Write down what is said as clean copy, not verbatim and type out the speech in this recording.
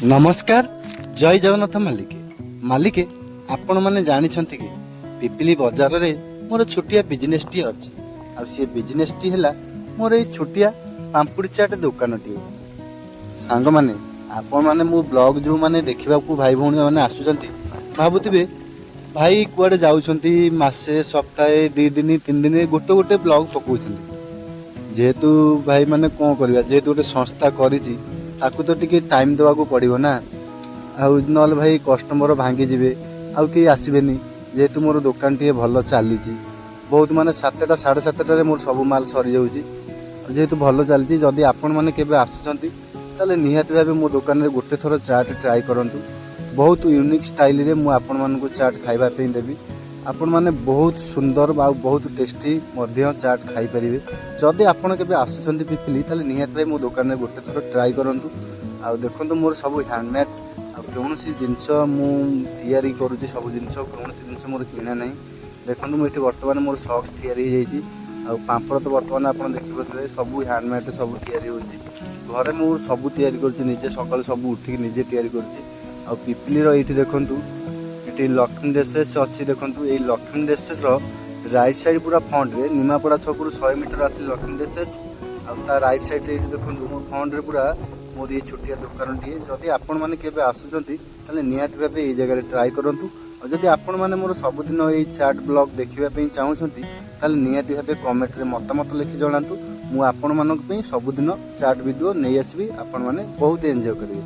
ନମସ୍କାର, ଜୟ ଜଗନ୍ନାଥ ମାଲିକେ। ମାଲିକେ, ଆପଣମାନେ ଜାଣିଛନ୍ତି କି, ପିପିଲି ବଜାରରେ ମୋର ଛୋଟିଆ ବିଜନେସଟିଏ ଅଛି। ଆଉ ସେ ବିଜନେସଟି ହେଲା ମୋର ଏଇ ଛୋଟିଆ ପାମ୍ପୁଡ଼ି ଚାଟ ଦୋକାନଟିଏ। ସାଙ୍ଗମାନେ, ଆପଣମାନେ ମୋ ବ୍ଲଗ ଯେଉଁମାନେ ଦେଖିବାକୁ ଭାଇ ଭଉଣୀମାନେ ଆସୁଛନ୍ତି, ଭାବୁଥିବେ ଭାଇ କୁଆଡ଼େ ଯାଉଛନ୍ତି, ମାସେ, ସପ୍ତାହେ, 2 ଦିନ, 3 ଦିନ ଗୋଟେ ଗୋଟେ ବ୍ଲଗ ପକାଉଛନ୍ତି। ଯେହେତୁ ଭାଇମାନେ, କ'ଣ କରିବା, ଯେହେତୁ ଗୋଟେ ସଂସ୍ଥା କରିଛି, ତାକୁ ତ ଟିକେ ଟାଇମ୍ ଦେବାକୁ ପଡ଼ିବ ନା। ଆଉ ନହେଲେ ଭାଇ କଷ୍ଟମର ଭାଙ୍ଗିଯିବେ, ଆଉ କେହି ଆସିବେନି। ଯେହେତୁ ମୋର ଦୋକାନ ଟିକେ ଭଲ ଚାଲିଛି ବହୁତ, ମାନେ 7ଟା 7:30ରେ ମୋର ସବୁ ମାଲ ସରିଯାଉଛି। ଆଉ ଯେହେତୁ ଭଲ ଚାଲିଛି, ଯଦି ଆପଣମାନେ କେବେ ଆସୁଛନ୍ତି, ତାହେଲେ ନିହାତି ଭାବେ ମୋ ଦୋକାନରେ ଗୋଟେ ଥର ଚାଟ୍ ଟ୍ରାଏ କରନ୍ତୁ। ବହୁତ ୟୁନିକ୍ ଷ୍ଟାଇଲରେ ମୁଁ ଆପଣମାନଙ୍କୁ ଚାଟ୍ ଖାଇବା ପାଇଁ ଦେବି। ଆପଣମାନେ ବହୁତ ସୁନ୍ଦର ଆଉ ବହୁତ ଟେଷ୍ଟି ମଧ୍ୟ ଚାଟ୍ ଖାଇପାରିବେ। ଯଦି ଆପଣ କେବେ ଆସୁଛନ୍ତି ପିପିଲି, ତାହେଲେ ନିହାତି ଭାବେ ମୋ ଦୋକାନରେ ଗୋଟେ ଥର ଟ୍ରାଏ କରନ୍ତୁ। ଆଉ ଦେଖନ୍ତୁ, ମୋର ସବୁ ହ୍ୟାଣ୍ଡମେଡ୍ ଆଉ କୌଣସି ଜିନିଷ ମୁଁ ତିଆରି କରୁଛି ସବୁ ଜିନିଷ, କୌଣସି ଜିନିଷ ମୋର କିଣା ନାହିଁ। ଦେଖନ୍ତୁ, ମୁଁ ଏଠି ବର୍ତ୍ତମାନ ମୋର ସକ୍ସ ତିଆରି ହେଇଯାଇଛି। ଆଉ ପାମ୍ପଡ଼ ତ ବର୍ତ୍ତମାନ ଆପଣ ଦେଖିପାରୁଥିବେ, ସବୁ ହ୍ୟାଣ୍ଡମେଡ୍ ସବୁ ତିଆରି ହେଉଛି। ଘରେ ମୁଁ ସବୁ ତିଆରି କରୁଛି ନିଜେ, ସକାଳୁ ସବୁ ଉଠିକି ନିଜେ ତିଆରି କରୁଛି। ଆଉ ପିପିଲିର ଏଇଠି ଦେଖନ୍ତୁ, ଏଠି ଲକ୍ଷ୍ମୀ ଡ୍ରେସେସ୍ ଅଛି। ଦେଖନ୍ତୁ, ଏଇ ଲକ୍ଷ୍ମୀ ଡ୍ରେସେସ୍ର ରାଇଟ୍ ସାଇଡ୍ ପୁରା ଫ୍ରଣ୍ଟରେ, ନିମାପଡ଼ା ଛକରୁ 100 ମିଟର ଅଛି ଲକ୍ଷ୍ମୀ ଡ୍ରେସେସ୍। ଆଉ ତା ରାଇଟ୍ ସାଇଡ଼୍ରେ ଏଇଠି ଦେଖନ୍ତୁ, ମୋ ଫ୍ରଣ୍ଟରେ ପୁରା ମୋର ଏଇ ଛୋଟିଆ ଦୋକାନଟିଏ। ଯଦି ଆପଣମାନେ କେବେ ଆସୁଛନ୍ତି, ତାହେଲେ ନିହାତି ଭାବେ ଏଇ ଜାଗାରେ ଟ୍ରାଏ କରନ୍ତୁ। ଆଉ ଯଦି ଆପଣମାନେ ମୋର ସବୁଦିନ ଏଇ ଚାଟ୍ ବ୍ଲଗ ଦେଖିବା ପାଇଁ ଚାହୁଁଛନ୍ତି, ତାହେଲେ ନିହାତି ଭାବେ କମେଣ୍ଟରେ ମତାମତ ଲେଖି ଜଣାନ୍ତୁ। ମୁଁ ଆପଣମାନଙ୍କ ପାଇଁ ସବୁଦିନ ଚାଟ୍ ଭିଡ଼ିଓ ନେଇ ଆସିବି, ଆପଣମାନେ ବହୁତ ଏନ୍ଜୟ କରିବେ।